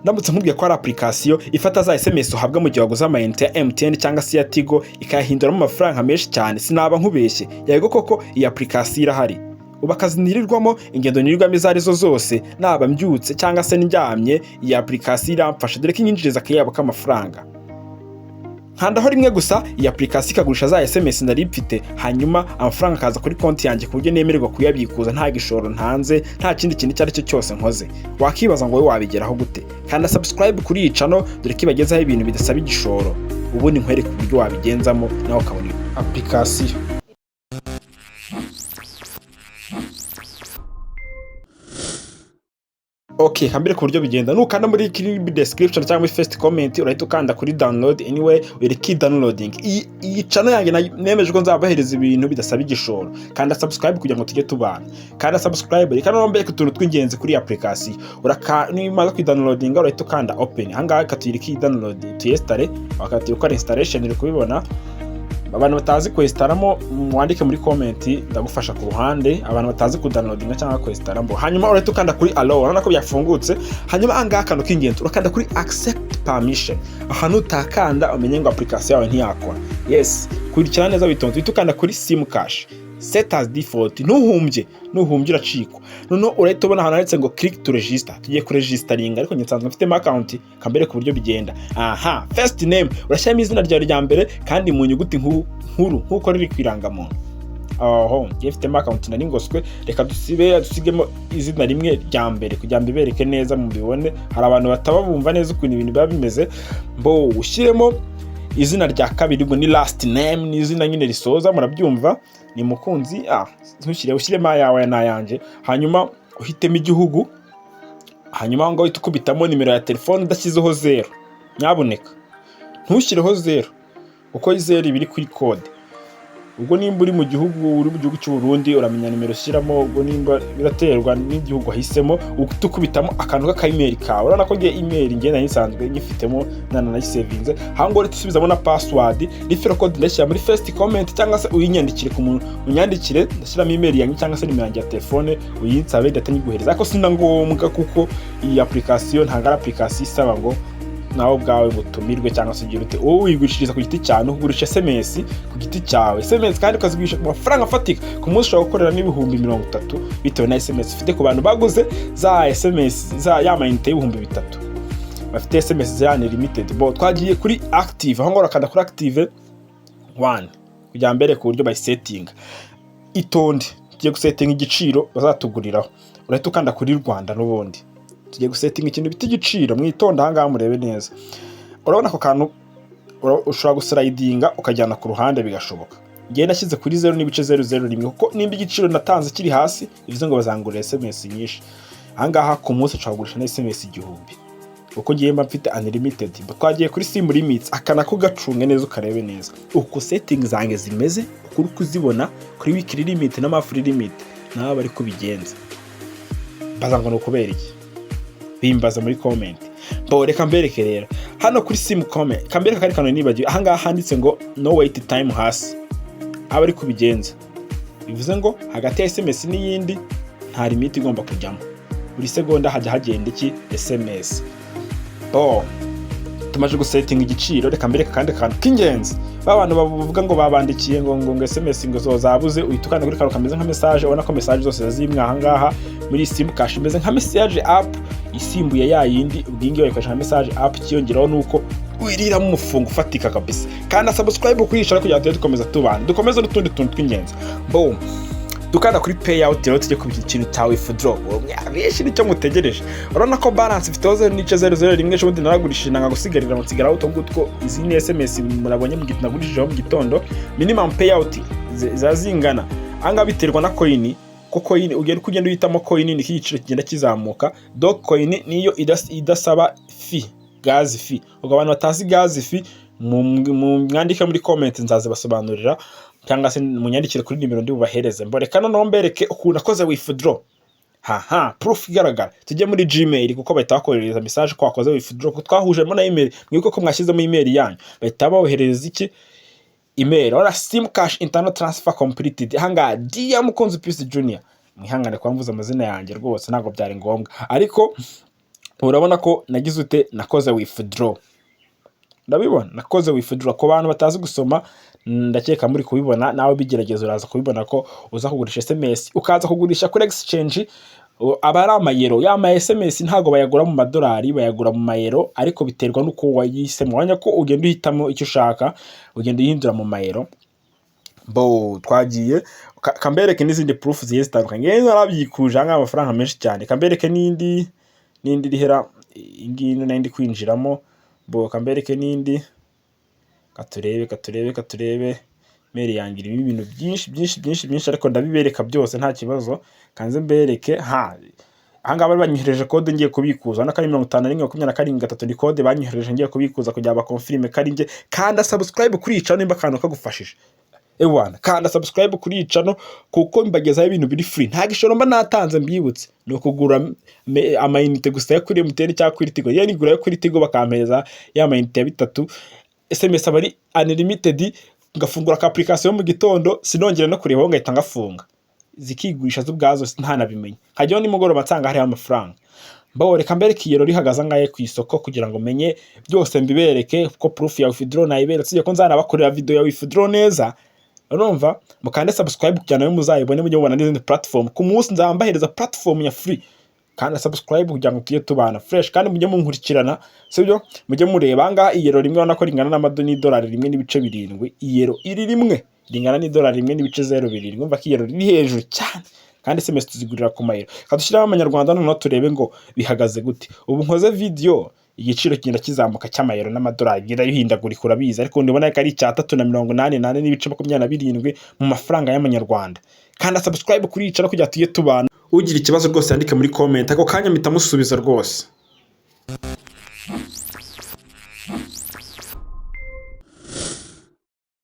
Ndamutse nkubwiye ko hari application ifata za SMS uhabwa mu gihe waguze amayinite ya MTN cyangwa se ya Tigo, ikayahinduramo amafaranga menshi cyane, sinaba nkubeshye. Yego koko, iyi application irahari. Ubu akazi nirirwamo, ingendo nirirwamo izo arizo zose, naba mbyutse cyangwa se ndyamye, iyi application iramfasha, dore ko inyinjiriza akayabo k'amafaranga. Nkandaho rimwe gusa, iyi application ikagurisha za SMS nari mfite, hanyuma amafaranga akaza kuri konti yanjye ku buryo nemererwa kuyabikuza nta gishoro ntanze, nta kindi kintu icyo ari cyo cyose nkoze. Wakibaza ngo wowe wabigeraho gute? Kanda subscribe kuri iyi channel, dore ko ibagezaho ibintu bidasaba igishoro. Ubundi nkwereke uburyo wabigenzamo nawe ukabona application. Ok, hambere ku buryo bigenda: nukanda muri kuri description cyangwa muri first comment, urahita ukanda kuri download. Anyway, wereke downloading. Iyi channel yanjye nemeje ko nzabahereza ibintu bidasaba igishoro. Kanda subscribe kugira ngo tujye tubana. Kanda subscribe. Reka noneho mbereke utuntu tw'ingenzi kuri iyi application. Uraka nimara kuyidownloadinga, urahita ukanda open. Ahangaha ikatuyirika iyi download, tuyinstalle, bakatuyikora gukora installation. Uri kubibona? Abantu batazi kwesitaramo mwandike muri comment, ndagufasha ku ruhande. Abantu batazi kudownloadinga cyangwa kwesitaramo. Hanyuma urahita ukanda kuri allow, urabona ko byafungutse. Hanyuma ahangaha akantu k'ingenzi, urakanda kuri accept permission. Ahantu utakanda, umenye ngo application yawe ntiyakora. Yes, kurikira neza witonze. Uhita ukanda kuri sim cash, set as default. Ntuhumbye, nuhumbye uracikwa. Noneho urahita ubona ahantu handitse ngo click to register. Tugiye kuregisteringa, ariko njye nsanzwe mfitemo account. Kambere ku buryo bigenda. Aha, first name, urashyiramo izina ryawe rya mbere kandi mu nyuguti nkuru nkuru nk'uko riri ku irangamuntu. Aho ngiye mfitemo account nari ngoswe. Reka dusibe, dusigemo izina rimwe rya mbere kugira ngo mbibereke neza mubibone. Hari abantu bataba bumva neza ukuntu ibintu biba bimeze. Mbo ushyiremo izina rya kabiri, ubwo ni last name, ni izina nyine risoza, murabyumva, ni Mukunzi. Ntushyire, ushyiremo ayawe n'ayanjye. Hanyuma uhitemo igihugu. Hanyuma aho ngaho uhita ukubitamo nimero ya telefone udashyizeho zero. Nyabuneka ntushyireho zero, kuko zero iba iri kuri code. Ubwo nimba uri mu gihugu cy'u Burundi, uramenya nimero ushyiramo. Ubwo nimba biraterwa n'igihugu wahisemo. Uhita ukubitamo akantu k'aka email kawe. Urabona ko ngiye email ngiye nari nsanzwe nyifitemo, nanayisevinze. Aho ngaho uhita usubizamo na password. Referral code ndashyira muri first comment, cyangwa se uyinyandikire ku muntu, unyandikire, ndashyiramo email yanjye cyangwa se nimero yanjye ya telefone, uyinsabe, ndahita nyiguhereza. Ariko si na ngombwa, kuko iyi application ntabwo ari application isaba ngo nawe ubwawe ngo utumirwe cyangwa se ugire ute. Wowe wigurishiriza ku giti cyawe, kugurisha SMS ku giti cyawe. SMS kandi ukazigurisha ku mafaranga afatika. Ku munsi ushobora gukorera n'30,000 bitewe na SMS ufite. Ku bantu baguze za SMS za ya mayinite y'3000, bafite SMS za unlimited. Bo twagiye kuri active. Aho ngaho urakanda kuri active one kugira mbere ku buryo bayisetinga. Itonde, tugiye gusetinga igiciro bazatuguriraho. Urahita ukanda kuri Rwanda. N'ubundi tugiye gusetinga ikintu bita igiciro. Mwitonde aha ngaha murebe neza. Urabona ako kantu, ushobora guslidinga ukajyana ku ruhande, bigashoboka. Ngewe nashyize kuri 0.001, kuko nimba igiciro natanze kiri hasi, bivuze ngo bazangurira SMS nyinshi. Aha ngaha ku munsi ushobora kugurisha na SMS 1000, kuko ngiye mba mfite unlimited. Twagiye kuri sim limits. Aka nako gacunge neza, ukarebe neza uko setting zanjye zimeze, uko uri kuzibona kuri weekly limit na monthly limit, nawe bari kubigenza. Mbaza ngo ni ukubera iki? Bimbaza muri comment. Bo reka mbereke rero hano kuri sim comment, kambereka kari kantu nibagiwe. Aha ngaha handitse ngo no wait time hasi, aba ari kubigenza, bivuze ngo hagati ya SMS n'iyindi nta limit igomba kujyamo. Buri segonda hajya hagenda iki? SMS. Bo tumaze gusetinga igiciro. Reka mbereke akandi kantu k'ingenzi. Ba bantu bavuga ngo babandikiye ngo SMS ngo zo zabuze, uhita ukanda kuri kantu kameze nka message. Ubona ko message zose zimwe aha ngaha muri sim cash imeze nka message app isimbuye ya yindi. Ubwingi bayikoresha nka message app. Ikiyongeraho nuko wiriramo umufungo ufatika kabisa. Kandi subscribe kuri iyi kugira ngo tujye dukomeza tubana, dukomeze n'utundi tuntu tw'ingenzi. Boom, dukanda kuri payout rero, tujye ku kintu cya withdraw. Benshi nicyo mutegereje. Urabona ko balance ifiteho 0.001. Ejo bundi naragurishije, nanga gusigarira, nsigaraho utwo ngutwo. Izi ni SMS murabonye nagurishijeho mu gitondo. Minimum payout ziba zingana ahangaha, biterwa na coin, ko coin ugenda uko ugenda uhitamo coin niko igiciro kigenda kizamuka. Dogecoin niyo idasaba fee, gas fee. Ubwo abantu batazi gas fee, mwandike muri comment, nzazibasobanurira, cyangwa se munyandikire kuri nimero ndi bubahereze. Mboreka noneho mbereke ukuntu nakoze withdraw. Haha, proof igaragara. Tujye muri Gmail, kuko bahita bakoherereza message ko wakoze withdraw, kuko twahujemo na email. Mwibuke ko mwashyizemo email yanyu, bahita boherereza iki? Email. Ora sim cash internal transfer completed. Ahangaha dear Mukunzi Peace Junior, mwihangane kuba mvuze amazina yanjye rwose, ntabwo byari ngombwa, ariko Urabona ko nagize ute? Nakoze withdraw. Ndabibona, nakoze withdraw. Ku bantu batazi gusoma, ndakeka muri kubibona. Nawe bigerageza, uraza kubibona ko uza kugurisha SMS, ukaza kugurisha kuri exchange, aba ari amayero. Ya ma SMS ntabwo bayagura mu madolari, bayagura mu mayero, ariko biterwa n'uko wayihisemo. Urabona ko ugenda uhitamo icyo ushaka, ugenda uhindura mu mayero. Bo twagiye, kambereke n'izindi proof zigiye zitandukanye. Ngewe narabyikuje aha ngaha amafaranga menshi cyane. Kambereke n'indi rihera, iyi ngiyi nayo ndi kwinjiramo. Bo kambereke n'indi, katurebe, katurebe, katurebe. Mail yanjye irimo ibintu byinshi, byinshi, byinshi, byinshi, ariko ndabibereka byose, nta kibazo. Kanze mbereke. Ha, ahangaha bari banyohereje code ngiye kubikuza. Urabona ko ari 51 27 3, ni code banyohereje ngiye kubikuza kugira ngo bakonfirime ko ari njye. Kanda subscribe kuri iyi channel nimba akantu kagufashije. Ewana, kanda subscribe kuri iyi channel kuko mbagezaho ibintu biri free, nta gishoro mba natanze. Mbibutse, ni ukugura amayinite gusa yo kuri MTN cyangwa kuri Tigo. Iyo nigura yo kuri Tigo, bakampereza ya mayinite ya bitatu, SMS aba ari unlimited, ngafungura ka application mu gitondo, sinongera no kurebaho, ngahita ngafunga, zikigurisha zo ubwazo ntanabimenya, nkajyaho nimugoroba nsanga hariho amafaranga. Mbo reka mbereke iyero rihagaze angahe ku isoko kugira ngo menye byose, mbibereke ko proof ya withdraw nayiberetse. Usibye ko nzanabakorera video ya withdraw neza. Urumva, mukande subscribe kugira ngo muzayibone, mujye mubona n'izindi platform. Ku munsi nzaba mbahereza platform ya free. Kandi subscribe kugira ngo tujye tubana fresh, kandi mujye munkurikirana, sibyo? Mujye mureba ahangaha, iyero rimwe urabona ko ringana n'idolari 1.7. Iyero iri rimwe ringana n'idolari 1.07. Urumva ko iyero riri hejuru cyane, kandi SMS tuzigurira ku mayero. Kadushyiraho amanyarwanda noneho turebe ngo bihagaze gute. Ubu nkoze video, igiciro kigenda kizamuka cy'amayero n'amadolari, bigenda bihindagurika, urabizi, ariko ndabona ko ari 384.27 mu mafaranga y'amanyarwanda. Kanda subscribe kuri iyi channel kugira tujye tubana. Ugira ikibazo rwose yandike muri comment, ako kanya mpita musubiza rwose.